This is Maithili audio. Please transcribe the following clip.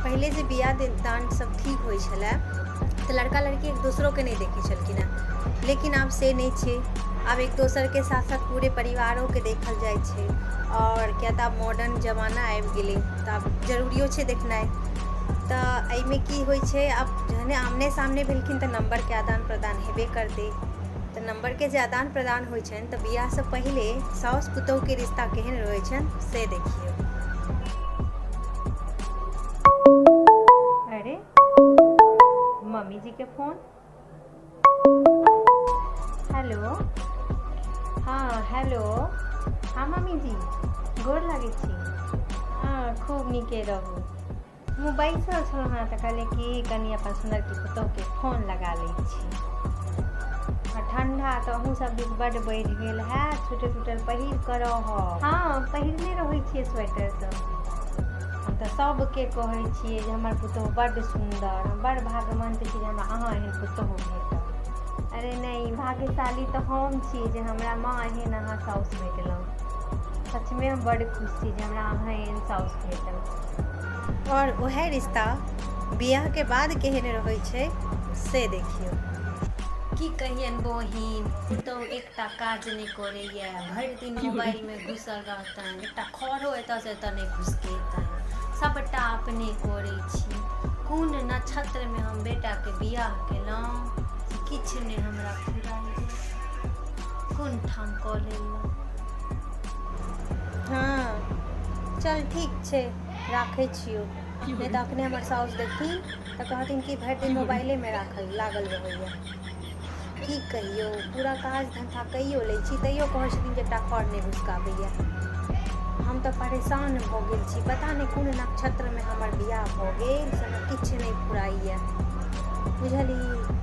पहिले जे बियाह दान सब ठीक होइ छलै तऽ लड़का लड़की एक दोसरोके नहि देखै छलखिन हेँ, लेकिन आब से नहि छै। आब एक दोसरके साथ साथ पूरे परिवारोके देखल जाइ छै, आओर किया तऽ आब मॉडर्न जमाना आबि गेलै तऽ आब जरूरियो छै देखनाइ। तऽ एहिमे की होइ छै, आब जहने आमने सामने भेलखिन तऽ नम्बरके आदान प्रदान हेबे करतै। तऽ नम्बरके जे आदान प्रदान होइ छनि तऽ बियाहसँ पहिले साउस पुतोहुके रिश्ता केहन रहै छनि से देखियौ। अरे मम्मी जी के फोन। हेलो। हाँ हेलो। हाँ मम्मी जी, गोर लागै छी। हाँ खूब नीके रहू। हम बैसल छलहुँ हेँ तऽ कहलियै कि कनि अपन सुन्दरकी पुतोहुके फोन लगा लै छी। आ ठण्डा तऽ अहूँ सब दिस बड्ड बढ़ि गेल हैत, स्वेटर ट्वेटर पहिर कऽ रहब। हँ पहिरने रहै छियै स्वेटर सब। हम तऽ सबके कहै छियै जे हमर पुतोहु बड्ड सुन्दर, हम बड्ड भाग्यवन्त छी जे हमरा अहाँ एहन पुतोहु भेटल। अरे नहि, भाग्यशाली तऽ हम छी जे हमरा माँ एहन अहाँ साउस भेटलहुँ। सचमे हम बड्ड खुश छी जे हमरा अहाँ एहन साउस भेटल। आओर उएह रिश्ता बियाहके बाद केहन रहै छै से देखियौ। की कहियनि बहिन, पुतहु एकटा काज नहि करैए, भरि दिन मोबाइलमे घुसल रहतनि, एकटा खरो एतऽसँ एतऽ नहि घुसकेतनि, सभटा अपने करै छी। कोन नक्षत्रमे हम बेटाके बियाह केलहुँ से किछु नहि हमरा फुराइए, कोन ठाम कऽ लेलहुँ। हँ चल ठीक छै, राखै छियौ, नहि तऽ अखने हमर साउस देखथिन तऽ कहथिन कि भरि दिन मोबाइलेमे राखल लागल रहैए। की कहियौ, पूरा काज धन्धा कैयो लै छी तैयो कहै छथिन जे एकटा खर नहि घुसकाबैए। हम तऽ परेशान भऽ गेल छी, पता नहि कोन नक्षत्रमे हमर बियाह भऽ गेल से हमरा किछु नहि फुराइए, बुझलही।